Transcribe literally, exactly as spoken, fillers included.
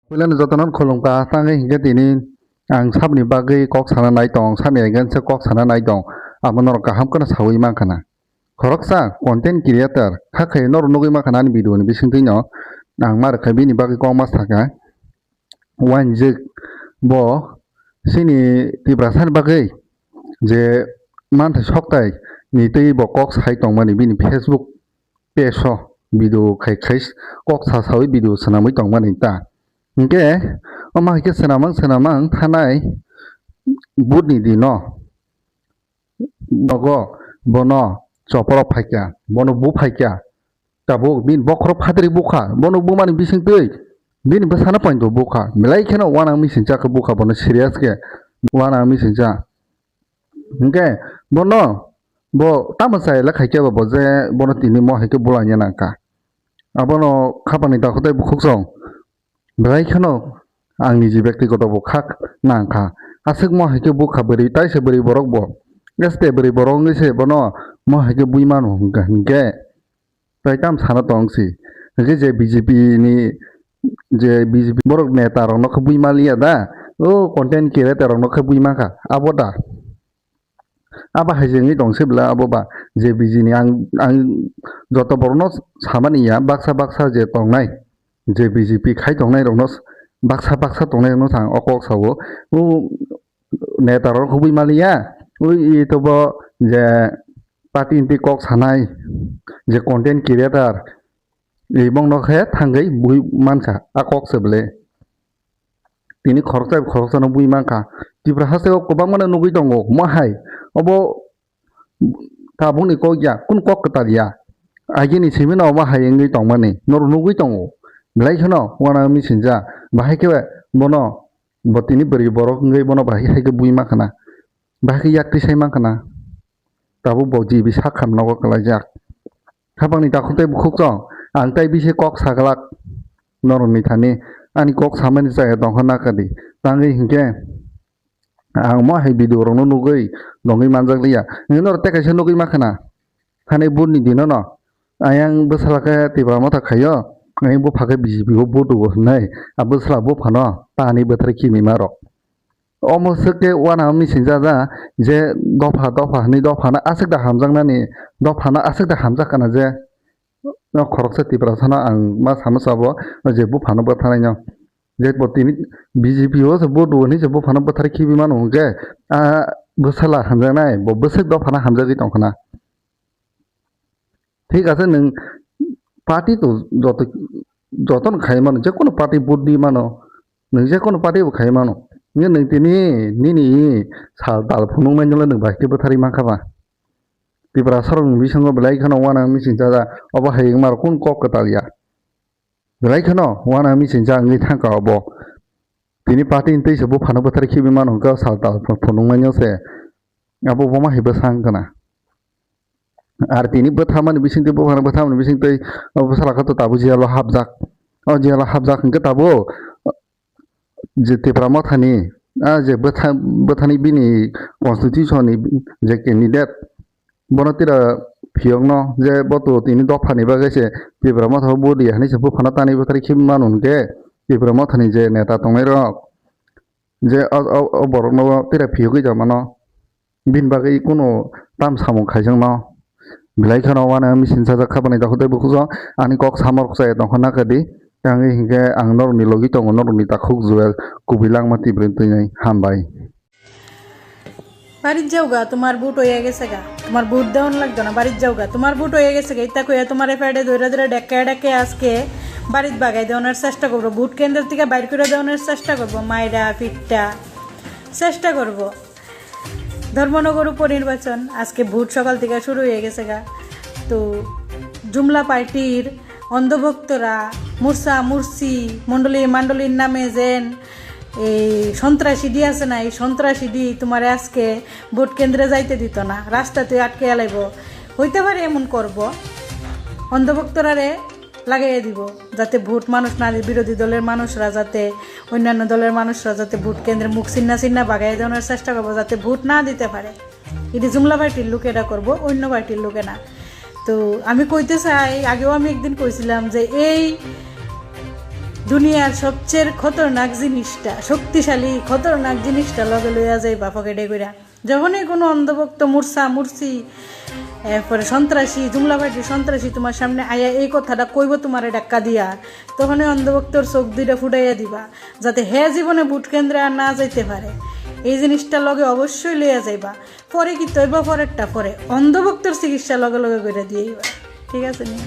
Puilano jotono khulumkha, tangwi hinkhe tini ang sabni bagwi kok sana nai tong, sabni against kok sana nai tong, abo norok kaham kheno sawi mankha na. Khoroksa content creator kha khe norok nugwi mankha na ani video ni bisingtwi no, ang ma rwkha bini bagwi kok ma sakha. Wanjik bo chini Tiprasa ni bagwi je manthai sokthai ni twi bo kok sai tongmani bini Facebook page o video khai khai kok sa sawi video swnamwi tongmani ta. Hinkhe omo hai khe swnamang swnamang thanai budni dino nogo bono choporo phaikha, bono bu phaikha. Tabuk bini bokhorok phatri bukha, bono bumani bisingtwi bini bwsano poito bukha, belai kheno uanang misingcha khe bukha, bono serious khe uanang misingcha. Hinkhe bono bo tamo chayla khaikhe bo je bono tini mo hai khe bulanya nangkha. Abono khapangni dakhotai bukhuk song. Belai kheno ang niji bektigoto bo khak nang kha. Aswk mo hai khe bukha bwrwi, taisa bwrwi borok bo. Este bwrwi borok wngwi se bono mo hai khe bui mano hwnkha hinkhe tai tam sana tong si. Hinkhe je B J P ni je B J P borok neta rok no khe bui maliya da. O content creator rok no khe bui mankha. Abo da. Abo hai se wngwi tong se bwla abo ba je B J ni ang, ang joto borok no samani ya baksa baksa je tongnai je B J P khai tongnai rok no baksa baksa tongnai rok no ang o kok sao. O neta rok hubui maliya o ito bo je party ni twi kok sanai je content creator ibong no khe thangwi bui mankha a kok se bwle. Tini khoroksa khoroksano bui mankha. Tripura hasteo kwbangmano nugwi tongo. Omo hai obo tabukni kok ya, kunu kok kwtal ya. Agini simino omo hai wngwi tongmani norok nugwi tongo. Belai kheno uanang misingcha. Bahai khe bono bo tini bwrwi borok wngwi bono bahai hai khe bui mankha na. Bahai khe yaktwi sai mankha na. Tabuk bo G B sak kham nogo kwlaijak. Khapangni takhuk tei bukhuk chong, ang tai bisi kok saglak norokni thani, ani kok samani chaya tongkha nakadi. Tangwi hinkhe ang mo hai video rokno nugwi dongwi manjak liya. Hinkhe norok tei kaisa nugwi mankha na. Thani vote ni dino no ayang bwsala khe Tipra Motha khaio, ayang bupha khe B J P o vote o hwnwi a bwsala buphano tani bwthar khibima rok. Omo swk khe uanang mising jaja je dopha dopha hwnwi dophano aswk da hamjaknani, dophano aswk da hamjak kana je. No khoroksa Tiprasano ang ma sama sabo je buphano bwtharnaino. Je bo tini B J P o se vote o hwnwi se buphano bwthar khibi mano hwnkhe a bwsala hamjaknai bo bwswk dophano hamjagwi tongkhana. Thik ase, nwng party to joto, jotono khai mano, je kono party vote di mano, nwng je kono party bo khai mano. Nge nwng tini nini sal tal phunuk nai nwng bai khe bwtharwi mankha ba. Tipra sorok ni bisingo belai kheno uanang mising jaja, obo hai wngma rok kun kok kwtal ya. Belai kheno uanang mising ja wngwi thangkha obo. Tini party ni twi se buphano bwthar khibi mano hwnkhe sal tal phunuk nai se. Abo bo ma hai bwsa wngkha na. Ar tini bwthamani bisingtwi, buphano bwthamani bisingtwi, o bwsala khe to tabuk jail o hapjak. O jail o hapjak hinkhe tabuk je Tipra Mothani, a je bwtha-, bwthani bini constitution ni je candidate, bono tira phiyokno je bo to tini dophani bagwi se Tipra Motha o vote ya hinwi se buphano tanwi bwthar khibi mano hinkhe Tipra Mothani je neta tongnairok je o, o, o borokno tira phiyogwi tongmano. Bini bagwi kunu tam samung khaijakno belai kheno uanang mising sajak kha bani dakhuk tei bukhuk ani kok samorok chaya tongkha nakadi. Tangwi hinkhe ang norokni logi tongo, norokni takhuk Joel kubui langma tibri twnwi hambai. বাড়িত যাওগা, তোমার ভোট হয়ে গেছে গা। তোমার ভোট দেওয়ান লাগতো না, বাড়িত যাওগা, তোমার ভোট হয়ে গেছে গা। ইতা কইয়া তোমার এফআইআর ধরে ধরে ডেকে ডেকে আজকে বাড়িত বাগাই দেওয়ানোর চেষ্টা করবো, ভোট কেন্দ্র থেকে বাইর করে দেওয়ানোর চেষ্টা করবো, মাইরা ফিটটা চেষ্টা করবো। ধর্মনগর উপনির্বাচন আজকে ভোট সকাল থেকে শুরু হয়ে গেছে গা। তো জুমলা পার্টির অন্ধভক্তরা, মুরসা মুরসি, মণ্ডলী মাণ্ডলীর নামে যেন এই সন্ত্রাসী ডি আছে না, এই সন্ত্রাসী ডি তোমারে আজকে ভোট কেন্দ্রে যাইতে দিত না, রাস্তাতে আটকে লাইব। হইতে পারে এমন করব, অন্ধভক্তরারে লাগাইয়া দিব, যাতে ভোট মানুষ না দি-, বিরোধী দলের মানুষরা যাতে, অন্যান্য দলের মানুষরা যাতে ভোট কেন্দ্রে মুখ চিন্না চিন্না বাগাইয়া দেওয়ানোর চেষ্টা করবো, যাতে ভোট না দিতে পারে। এটি জুমলা পার্টির লোকেরা করবো, অন্য পার্টির লোকে না। তো আমি কইতে চাই, আগেও আমি একদিন কইছিলাম যে এই দুনিয়ার সবচেয়ে খতরনাক জিনিসটা, শক্তিশালী খতরনাক জিনিসটা লগে লইয়া যাইবা পকেটে কইরা। যখনই কোনো অন্ধভক্ত, মূর্ছা মূর্ছি, এরপরে সন্ত্রাসী, জুমলা পার্টির সন্ত্রাসী তোমার সামনে আয়া এই কথাটা কইব তোমারে ধাক্কা দিয়া, তখনই অন্ধভক্তর চোখ দুইটা ফুটাইয়া দিবা, যাতে হে জীবনে ভোট কেন্দ্রে আর না যাইতে পারে। এই জিনিসটা লগে অবশ্যই লইয়া যাইবা। পরে কি তৈবা পরেরটা পরে, অন্ধভক্তর চিকিৎসা লগে লগে করে দিয়ে দিবা। ঠিক আছে নি?